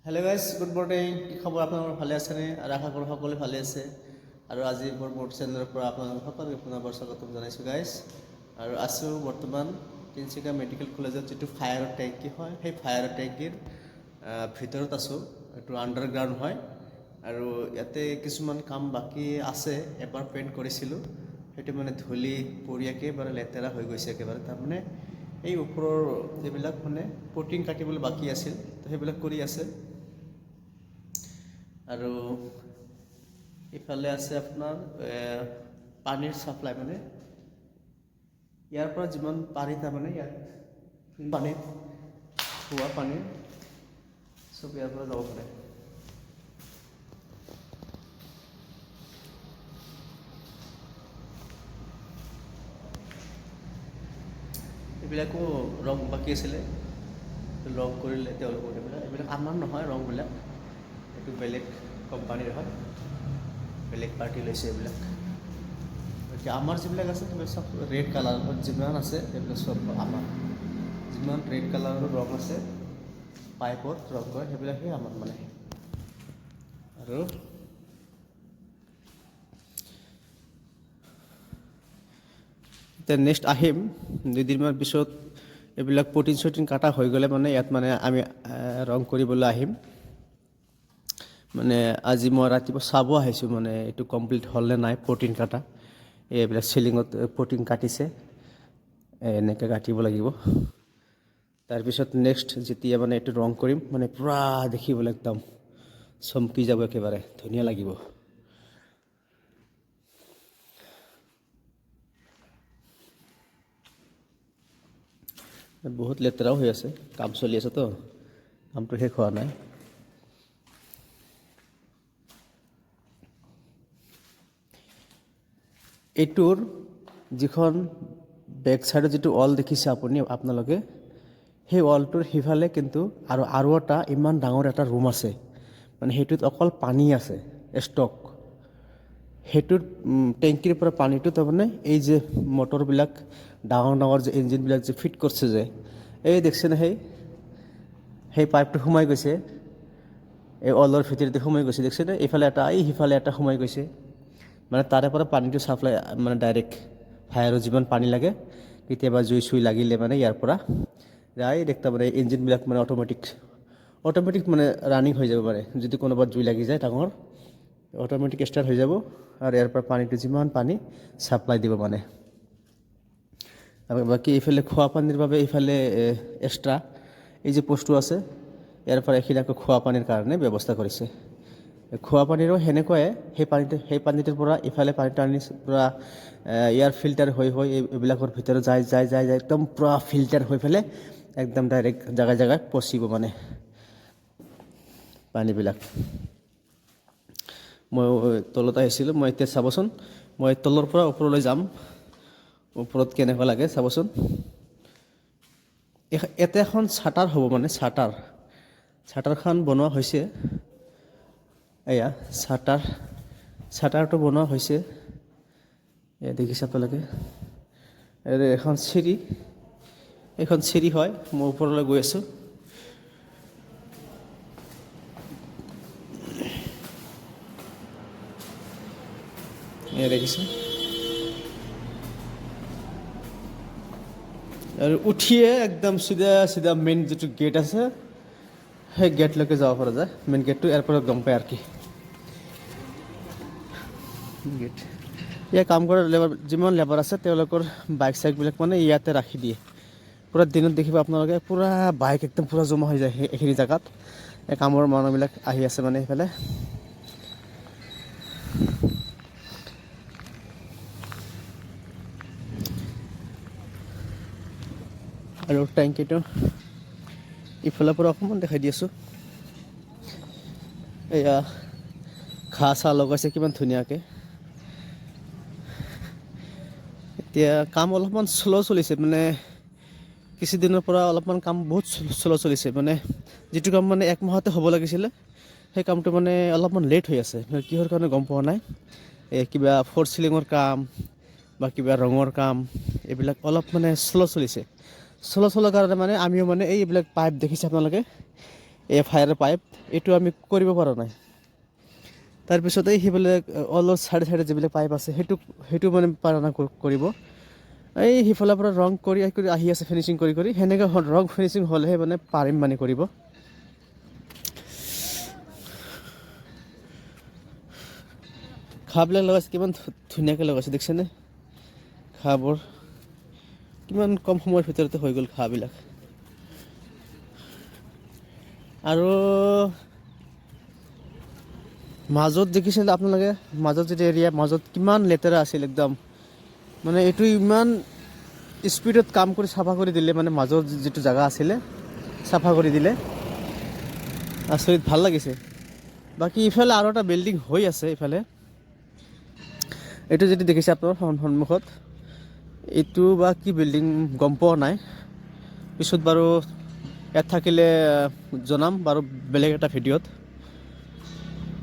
Hello' guys, good morning. কি খবৰ আপোনালোকৰ? ভালে আছেনে? আৰু আশা কৰোঁ সকলোৱে ভালে আছে। আৰু আজি মোৰ মোৰ চেনেলৰ পৰা আপোনালোক সকলোকে পুনৰবাৰ স্বাগতম জনাইছোঁ গাইজ। আৰু আছোঁ বৰ্তমান তিনিচুকীয়া মেডিকেল কলেজত যিটো ফায়াৰৰ টেংকি হয়, সেই ফায়াৰৰ টেংকিৰ ভিতৰত আছোঁ। এইটো আণ্ডাৰগ্ৰাউণ্ড হয় আৰু ইয়াতে কিছুমান কাম বাকী আছে। এবাৰ পেইণ্ট কৰিছিলোঁ, সেইটো মানে ধূলি পৰি একেবাৰে লেতেৰা হৈ গৈছে একেবাৰে। তাৰমানে এই ওপৰৰ এইবিলাক মানে পটিং কাটিবলৈ বাকী আছিল, তো সেইবিলাক কৰি আছে। আৰু ইফালে আছে আপোনাৰ পানীৰ ছাপ্লাই, মানে ইয়াৰ পৰা যিমান পানী, তাৰমানে ইয়াত পানীত খোৱা পানী চব ইয়াৰ পৰা যাব পাৰে। এইবিলাকো ৰং বাকী আছিলে, ৰং কৰিলে তেওঁলোকৰ। এইবিলাক আমাৰ নহয় ৰংবিলাক, এইটো বেলেগ কোম্পানীৰ হয়, বেলেগ পাৰ্টি লৈছে এইবিলাক। এতিয়া আমাৰ যিবিলাক আছে, সেইবিলাক চব ৰেড কালাৰৰ যিমান আছে, সেইবিলাক চব আমাৰ। যিমান ৰেড কালাৰৰ ৰং আছে, পাইপত ৰং কৰে, সেইবিলাকহে আমাৰ মানে। আৰু এতিয়া নেক্সট আহিম দুদিনমান পিছত। এইবিলাক প্ৰটিন চটিন কাটা হৈ গ'লে মানে ইয়াত মানে আমি ৰং কৰিবলৈ আহিম। মানে আজি মই ৰাতিপুৱা চাব আহিছোঁ, মানে এইটো কমপ্লিট হ'লনে নাই প্ৰটিন কাটা। এইবিলাক চিলিঙত প্ৰটিন কাটিছে, এনেকৈ কাটিব লাগিব। তাৰপিছত নেক্সট যেতিয়া মানে এইটো ৰং কৰিম, মানে পূৰা দেখিবলৈ একদম চমকি যাব, একেবাৰে ধুনীয়া লাগিব। বহুত লেতেৰাও হৈ আছে, কাম চলি আছেতো, কামটো শেষ হোৱা নাই। এইটোৰ যিখন বেক চাইডত যিটো ৱাল দেখিছে আপুনি আপোনালোকে, সেই ৱালটোৰ সিফালে কিন্তু আৰু এটা ইমান ডাঙৰ এটা ৰুম আছে। মানে সেইটোত অকল পানী আছে ষ্টক। সেইটোৰ টেংকিৰ পৰা পানীটো তাৰমানে এই যে মটৰবিলাক, ডাঙৰ ডাঙৰ যে ইঞ্জিনবিলাক যে ফিট কৰিছে যে, এই দেখছেনে, সেই পাইপটো সোমাই গৈছে, এই ৱালৰ ভিতৰতে সোমাই গৈছে, দেখছেনে? এইফালে এটা, এই সিফালে এটা সোমাই গৈছে। মানে তাৰে পৰা পানীটো ছাপ্লাই, মানে ডাইৰেক্ট ফায়াৰৰ যিমান পানী লাগে, কেতিয়াবা জুই চুই লাগিলে মানে ইয়াৰ পৰা ডাইৰেক্ট তাৰমানে ইঞ্জিনবিলাক মানে অট'মেটিক মানে ৰানিং হৈ যাব পাৰে। যদি কোনোবা জুই লাগি যায় ডাঙৰ, অট'মেটিক ষ্টাৰ্ট হৈ যাব আৰু ইয়াৰ পৰা পানীটো যিমান পানী ছাপ্লাই দিব মানে। আৰু বাকী এইফালে খোৱা পানীৰ বাবে এইফালে এক্সট্ৰা এই যে পোষ্টটো আছে, ইয়াৰ পৰা এইখিনি আকৌ খোৱা পানীৰ কাৰণে ব্যৱস্থা কৰিছে। খোৱা পানীৰো সেনেকুৱাই, সেই পানীটোৰ পৰা ইফালে পানীটো আনি পূৰা এয়াৰ ফিল্টাৰ হৈ হৈ এইবিলাকৰ ভিতৰত যায় যায় যায় যায়, একদম পূৰা ফিল্টাৰ হৈ পেলাই একদম ডাইৰেক্ট জেগাই জেগাই পচিব মানে পানীবিলাক। মই তলত আহিছিলোঁ। মই এতিয়া চাবচোন, মই তলৰ পৰা ওপৰলৈ যাম। ওপৰত কেনেকুৱা লাগে চাবচোন। ইয়াতে এখন চাটাৰ হ'ব, মানে চাটাৰখন বনোৱা হৈছে। এয়া চাটাৰটো বনোৱা হৈছে, এয়া দেখিছে আপোনালোকে। ইয়াতে এখন চিৰি, এইখন চিৰি হয়। মই ওপৰলৈ গৈ আছোঁ। এয়া দেখিছে। আৰু উঠিয়ে একদম চিধা চিধা মেইন যিটো গেট আছে, সেই গেটলৈকে যাব পৰা যায়। মেইন গেটটো ইয়াৰ পৰা গম পায় আৰু কি গেট। ইয়াৰ কাম কৰা লেবাৰ, যিমান লেবাৰ আছে, তেওঁলোকৰ বাইক চাইকবিলাক মানে ইয়াতে ৰাখি দিয়ে। পূৰা দিনত দেখিব আপোনালোকে, পূৰা বাইক একদম পূৰা জমা হৈ যায় এইখিনি জেগাত। এই কামৰ মানুহবিলাক আহি আছে মানে সেইফালে। আৰু টেংকিটো ইফালৰ পৰা অকণমান দেখাই দি আছোঁ। এয়া ঘাঁহ চাহ লগাইছে কিমান ধুনীয়াকৈ। এতিয়া কাম অলপমান স্ল' চলিছে, মানে কিছুদিনৰ পৰা অলপমান কাম বহুত স্ল' চলিছে। মানে যিটো কাম মানে এক মাহতে হ'ব লাগিছিলে, সেই কামটো মানে অলপমান লেট হৈ আছে। মানে কিহৰ কাৰণে গম পোৱা নাই। এই কিবা ফ'ৰ চিলিঙৰ কাম বা কিবা ৰঙৰ কাম, এইবিলাক অলপ মানে স্ল' চলিছে। স্ল' চলাৰ কাৰণে মানে আমিও মানে এইবিলাক পাইপ দেখিছে আপোনালোকে, এই ফায়াৰ পাইপ, এইটো আমি কৰিব পৰা নাই। তাৰপিছত এই সেইবিলাক অলপ চাইডে চাইডে যিবিলাক পাইপ আছে, সেইটো মানে পৰা নাই কৰিব। এই সিফালৰ পৰা ৰং কৰি কৰি আহি আছে, ফিনিচিং কৰি কৰি। সেনেকৈ ৰং ফিনিচিং হ'লেহে মানে পাৰিম মানে কৰিব। ঘাঁহবিলাক লগাইছে, কিমান ধুনীয়াকৈ লগাইছে, দেখিছেনে? ঘাঁহবোৰ কিমান কম সময়ৰ ভিতৰতে হৈ গ'ল ঘাঁহবিলাক। আৰু মাজত দেখিছিল আপোনালোকে, মাজত যিটো এৰিয়া, মাজত কিমান লেতেৰা আছিল একদম। মানে এইটো ইমান স্পীডত কাম কৰি চাফা কৰি দিলে, মানে মাজত যিটো জেগা আছিলে চাফা কৰি দিলে, আচৰিত ভাল লাগিছে। বাকী ইফালে আৰু এটা বিল্ডিং হৈ আছে ইফালে। এইটো যিটো দেখিছে আপোনাৰ সন্মুখত, এইটো বা কি বিল্ডিং গম পোৱা নাই। পিছত বাৰু ইয়াত থাকিলে জনাম বাৰু বেলেগ এটা ভিডিঅ'ত।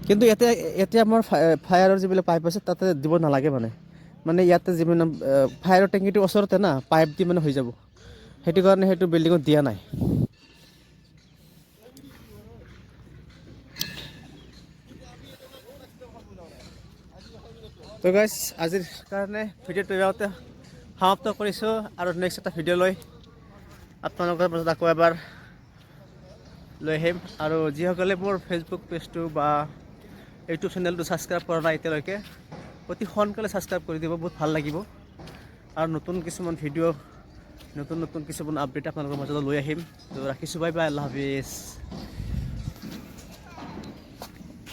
কিন্তু ইয়াতে এতিয়া আমাৰ ফায়াৰৰ যিবিলাক পাইপ আছে, তাতে দিব নালাগে। মানে মানে ইয়াতে যিমান ফায়াৰৰ টেংকিটোৰ ওচৰতে না, পাইপ দি মানে হৈ যাব। সেইটো কাৰণে সেইটো বিল্ডিঙত দিয়া নাই। তো গাইজ, আজিৰ কাৰণে ভিডিঅ'টো ইয়াতে সমাপ্ত কৰিছোঁ আৰু নেক্সট এটা ভিডিঅ' লৈ আপোনালোকৰ মাজত আকৌ এবাৰ লৈ আহিম। আৰু যিসকলে মোৰ ফেচবুক পেজটো বা ইউটিউব চেনেলটো ছাবস্ক্ৰাইব কৰা নাই এতিয়ালৈকে, অতি সোনকালে ছাবস্ক্ৰাইব কৰি দিব, বহুত ভাল লাগিব। আৰু নতুন কিছুমান ভিডিঅ', নতুন নতুন কিছুমান আপডেট আপোনালোকৰ মাজত লৈ আহিম। তো ৰাখিছোঁ, বাই বাই, আল্লাহ হাফিজ।